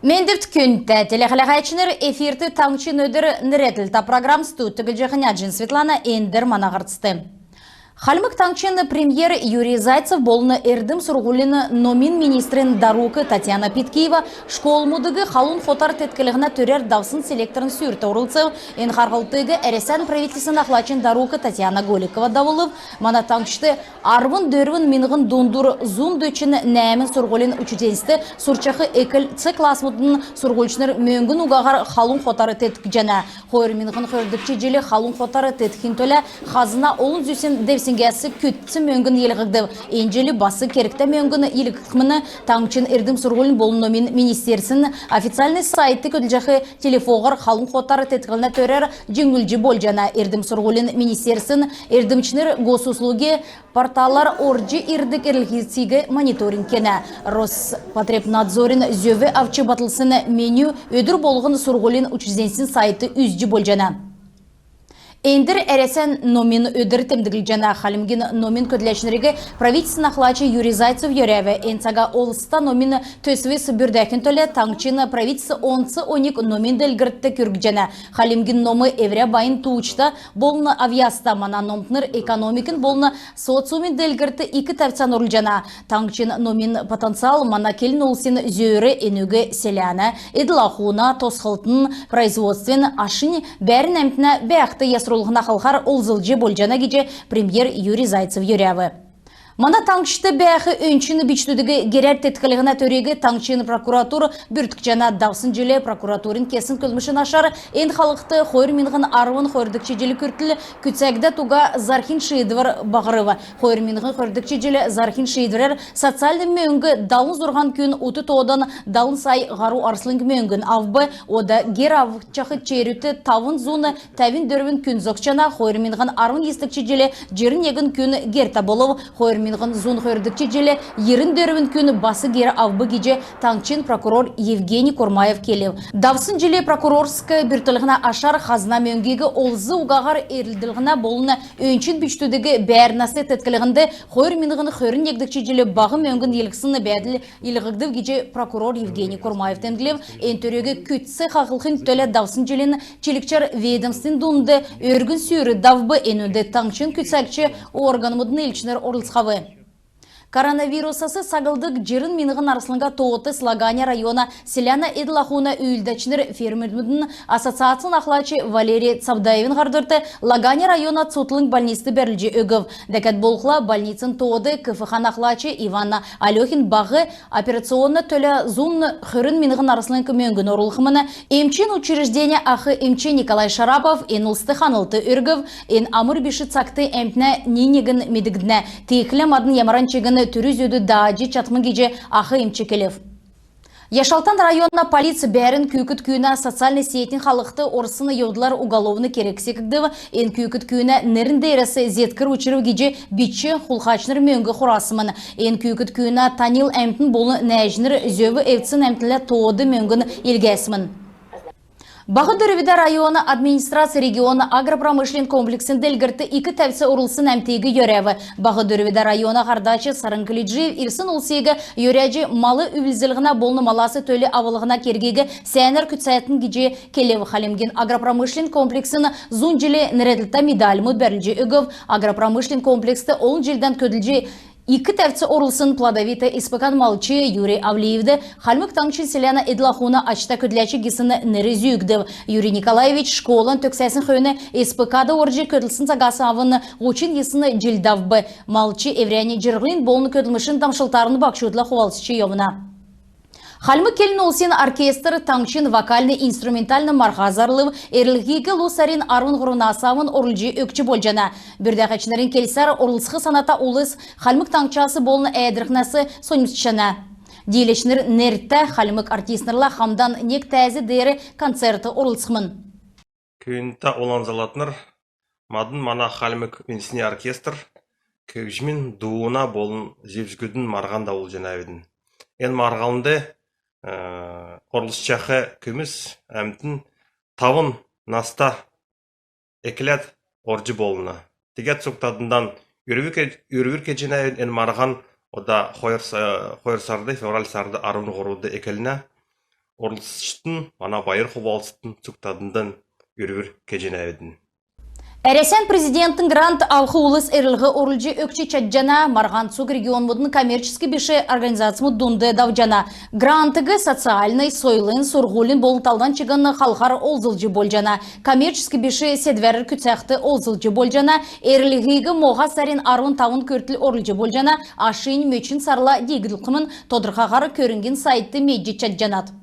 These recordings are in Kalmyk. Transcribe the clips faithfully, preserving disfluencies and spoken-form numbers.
Мендвт, күндтә телехәләһәчнр! Эфирт «Таңһчин өдр» нерәдлтә программ. Студьд Түглҗ Хөнәҗн Светлана. Эндр мана һарцд. Хальмг Таңһчин премьер Юрий Зайцев болн эрдм-сурһулин номин министрин дарук Татьяна Питкиева школмудыг халун хотар тетклһнә төрәр давсн селекторн сүүрт орлцв. Эн харһлтыг Әрәсән правительствин ахлачин дарук Татьяна Голикова давулв. Мана таңһчд арвн дөрвн миңһн дундур зун дөчн нәәмн сурһулин учрежденьст сурчах эклц классмудын сурһульчнр мөңгн угаһар халун хотар теткҗәнә. Хойр миңһн хөрдгч җил халун хотар теткхин төлә хазна олн зүсн девсңгәс күцц мөңгн йилһгдв. Эн җил бас кергтә мөңгн йилһгдхмн. Таңһчин эрдм-сурһулин болн номин министерствин официальн сайтд көдлҗәх телефоһар халун хотар тетклһнә төрәр җиңнүлҗ болҗана. Эрдм-сурһулин министерствин эрдмчнр госуслуги порталар орҗ ирдг эрлһсиг мониторинг кенә. Роспотребнадзорин зөв авч батлсн меню өдр болһн сурһулин учрежденьсин сайтд үзҗ болҗана. Эндр Әрәсән номин өдр темдглҗәнә. Хальмгин номин көдләчнриг правительствин ахлач Юрий Зайцев йөрәв. Эн цага олзта номин төсвс бүрдәхин төлә таңһчин правительств онц оньг номин делгрлтд күргҗәнә. Хальмгин ном эврә байн тууҗта болн авъяста. Мана номтнр экономикин болн социумин делгрлтд ик тәвцән орулҗана. Таңһчин номин потенциал — мана келн улсин зөөр. Энүг селәнә эдл-ахуна, тосхлтын, производствин, ашинь, бәәрн әмтнә бәәхд ясрулһна халхар олзлҗ болҗана, — гиҗ премьер Юрий Зайцев йөрәв. Мана таңһчд бәәх өнчн бичкдүдиг герәр тетклһнә төриг таңһчин прокуратур бүрткҗәнә. Давсн җил прокуратурин кесн көдлмшин ашар эн халхд хойр миңһн арвн хойрдгч җил күртл күцәгдәд уга зарһин шиидвр баһрв. Хойр миңһн хөрдгч җил зарһин шиидврәр социальн мөңг далн зурһан күн, ут тоодан далн сай һару арслң мөңгн авв. Ода гер авчах черүт тавн зун тәвн дөрвн күн зогсҗана. Хойр миңһн арвн йисдгч җил җирн негн күн гертә болв. Хойр миңһн зун хөрдгч җил йирн дөрвн күн бас гер авв, — гиҗ таңһчин прокурор Евгений Курмаев келв. Давсн җил прокурорск бүртклһнә ашар хазна мөңгиг олз угаһар эдлһнә болн өнчн бичкдүдиг бәәрнәс тетклһнд хойр миңһн хөрн негдгч җил баһ мөңгн йилһсн бәәдл йилһгдв, — гиҗ прокурор Евгений Курмаев темдглв. Эн төриг күцц хаһлхин төлә давсн җилин чилгчәр ведомствин дунд өргн сүүр давв. Энүнд таңһчин күцәгч органмудын элчнр орлцхав. Коронавирусас саглдг җирн миңһн арслңга тоотс Лаганя района селәнә эдл-ахуна үүлдәчнр фермермүдин ассоциацин ахлач Валерий Цабдаевин һардврт Лаганя района цутхлң больницд бәрүлҗ өгв. Дәкәд болхла больницин тоод КФХ-н ахлач Иван Алёхин баһ операционна төлә зун хөрн миңһн арслң мөңгн орулхмн. Эмчин учрежденин ах эмч Николай Шарапов эн улст ханлт өргв. Эн амр биш цагт әмтнә ни-негн медгднә. Тиигхлә мадн ямаран чигн түрү-зүдү дааҗ чадхмн, — гиҗ ах эмч келв. Яшалтан района полиц бәәрн күүкд күүнә социальн сетин халхд орсн йовдлар уголовн керг секгдв. Эн күүкд күүнә нерн деерәс зеткр учрв гиҗ бичә хулхачнр мөңг хурасмн. Эн күүкд күүнә таньл әмтн болн нәәҗнр зөв эвдсн әмтнлә тоод мөңгн илгәсмн. Баһ Дөрвдә района администрац региона агропромышленн комплексин делгрлтд ик тәвц орулсн әмтиг йөрәв. Баһ Дөрвдә района һардач Сарң Килиджиев ирсн улсиг йөрәҗ, мал үвлзлһнә болн малас төл авлһна кергиг сәәнәр күцәтн гиҗ келв. Хальмгин агропромышленн комплексин зун җил нерәдлтә медальмуд бәрүлҗ өгв. Агропромышленн комплекст олн җилдән көдлҗ ик тәвц орулсн «Плодовитое» СПК-н малч Юрий Авлиевд Хальмг Таңһчин селәнә эдл-ахуна ачта көдләч гисн нер зүүгдв. Юрий Николаевич школан төгсәсн хөөн СПК-д орҗ көдлсн цагас авн һучн йисн җил давв. Малч эврәннь җирһлин болн көдлмшин дамшлтарн баһчудла хувалцҗ йовна. Хальмг келн улсин оркестр таңһчин вокальн-инструментальн марһа зарлв. Эрлһиг лу сарин арвн һурвнас авн орулҗ өгч болҗана. Бүрдәһәчнрин келсәр, орлцх саната улс Хальмг Таңһчас болн Әәдрхнәс соньмсҗана. Дииләчнр нертә хальмг артистнрла хамдан нег тәәз деер концертд орлцхмн. Күндтә улан залатнр, мадн мана хальмг үндсн оркестр көгҗмин, дууна болн зевсгүдин марһан давулҗанавидн. Эн марһанд, э, орлцҗах күмс әмтн тавн наста экләд орҗ болна. Тегәд цуг тадндан үрвр ке-, үрвр кеҗәнәвидн. Эн марһан ода хойр са-, хойр сард, февраль сард арвн һурвд эклнә. орлцачнртн мана байр хувалцтн цуг тадндан үрвр кеҗәнәвидн. Әрәсән президентин грант авх улс эрлһ орулҗ өгч чадҗана. Марһан цуг регионмудын коммерческ биш организацмуд дунд давҗана. Грантыг социальн, сойлын, сурһулин болн талдан чигн халхар олзлҗ болҗана. Коммерческ биш седвәрәр күцәхд олзлҗ болҗана. Эрлһиг моһа сарин арвн тавн күртл орулҗ болҗана. Ашинь мөчн сарла диглхмн. Тодрхаһар көрңгин сайтд медҗ чадҗанат.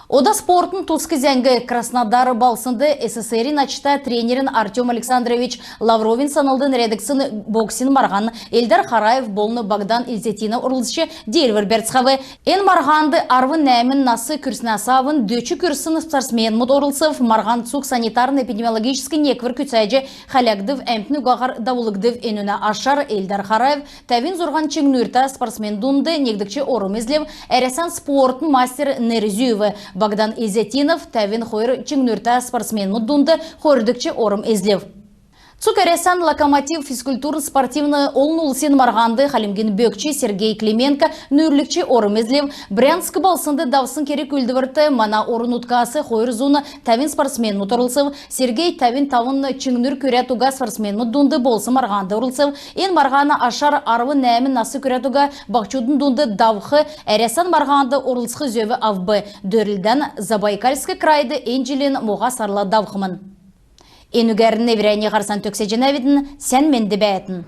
Ода спортын туск зәңг. Краснодар балһснд СССР-ин ачта тренерин Артём Александрович Лавровин санлд нерәдгдсн боксин марһан Эльдар Хараев болн Богдан Изетинов орлцҗ, диилвр бәрцхәв. Эн марһанд арвн нәәмн нас күрснәс авн дөч күрсн спортсменмүд орлцв. Марһан цуг санитарн-эпидемиологическ неквр күцәҗ хәләгдв, әмтн угаһар давулгдв. Энүнә ашар Эльдар Хараев тәвн зурһан чиңнүртә спортсмен дунд негдгч орм эзлв. Әрәсән спортын мастер нер зүүв Богдан Изетинов тәвн хойр чиңнүртә спортсменмүд дунд хойрдгч орм эзлв. Цуг Әрәсән «Локомотив» физкультурн-спортивн олн улсин марһанд Хальмгин бөкч Сергей Клименко нүүрлгч орм эзлв. Брянск балһснд давсн керг-үүлдврт мана орн-нутгас хойр зун тәвн спортсменмүд орлцв. Сергей тәвн тавн чиңнүр күрәд уга спортсменмүд дунд болсн марһанд орлцв. Эн марһана ашар арвн нәәмн нас күрәд уга баһчудын дунд давх Әрәсән марһанд орлцх зөв авв. Дөрлдән Забайкальск крайд эн җилин моһа сарла давхмн. Энүгәрн эврәннь һарцан төгсәҗәнәвидн. Сән менд бәәтн.